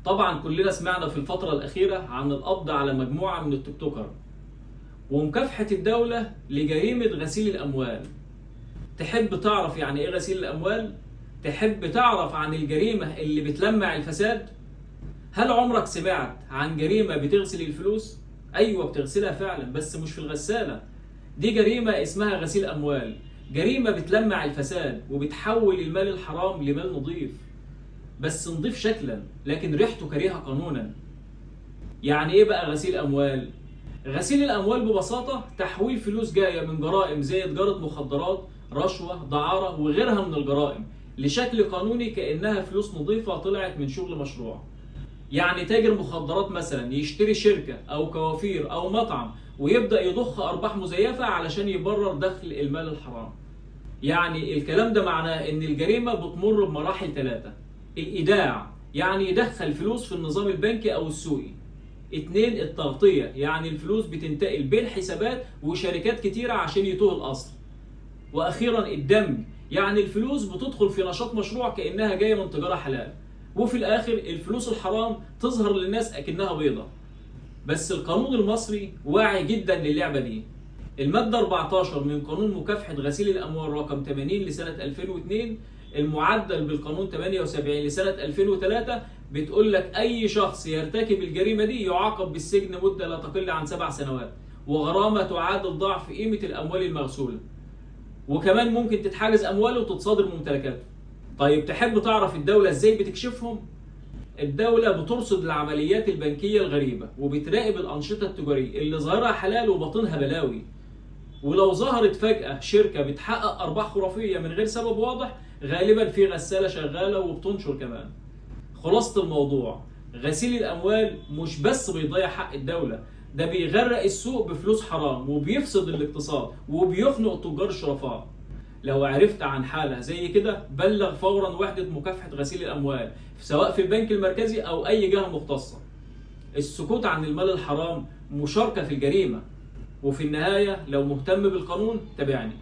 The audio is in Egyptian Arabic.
طبعا كلنا سمعنا في الفترة الأخيرة عن القبض على مجموعة من التيكتوكر ومكافحة الدولة لجريمة غسيل الأموال. تحب تعرف يعني إيه غسيل الأموال؟ تحب تعرف عن الجريمة اللي بتلمع الفساد؟ هل عمرك سمعت عن جريمة بتغسل الفلوس؟ أيوة بتغسلها فعلا، بس مش في الغسالة. دي جريمة اسمها غسيل أموال، جريمة بتلمع الفساد وبتحول المال الحرام لمال نظيف، بس نضيف شكلا لكن ريحته كريهة قانونا. يعني ايه بقى غسيل اموال؟ غسيل الاموال ببساطة تحويل فلوس جاية من جرائم زي تجارة مخدرات، رشوة، دعارة وغيرها من الجرائم لشكل قانوني كأنها فلوس نظيفة طلعت من شغل مشروع. يعني تاجر مخدرات مثلا يشتري شركة او كوافير او مطعم ويبدأ يضخ ارباح مزيفة علشان يبرر دخل المال الحرام. يعني الكلام ده معناه ان الجريمة بتمر بمراحل ثلاثة. الإيداع، يعني يدخل فلوس في النظام البنكي أو السوقي. اتنين، التغطية، يعني الفلوس بتنتقل بين حسابات وشركات كتيرة عشان يتوه الأصل. وأخيرا الدمج، يعني الفلوس بتدخل في نشاط مشروع كأنها جاية من تجارة حلال، وفي الآخر الفلوس الحرام تظهر للناس أكنها بيضة. بس القانون المصري واعي جدا للعبة دي. المادة 14 من قانون مكافحة غسيل الأموال رقم 80 لسنة 2002 المعدل بالقانون 78 لسنة 2003 بتقول لك أي شخص يرتكب الجريمة دي يعاقب بالسجن مدة لا تقل عن 7 سنوات وغرامة تعادل ضعف قيمة الأموال المغسولة، وكمان ممكن تتحجز أمواله وتتصادر ممتلكاته. طيب تحب تعرف الدولة إزاي بتكشفهم؟ الدولة بترصد العمليات البنكية الغريبة وبتراقب الأنشطة التجارية اللي ظاهرها حلال وباطنها بلاوي. ولو ظهرت فجأة شركة بتحقق أرباح خرافية من غير سبب واضح، غالبا في غسالة شغالة وبتنشر كمان. خلاصة الموضوع، غسيل الأموال مش بس بيضيع حق الدولة، ده بيغرق السوق بفلوس حرام وبيفسد الاقتصاد وبيخنق التجار الشرفاء. لو عرفت عن حالة زي كده بلغ فورا وحدة مكافحة غسيل الأموال، سواء في البنك المركزي أو أي جهة مختصة. السكوت عن المال الحرام مشاركة في الجريمة. وفي النهاية لو مهتم بالقانون تابعني.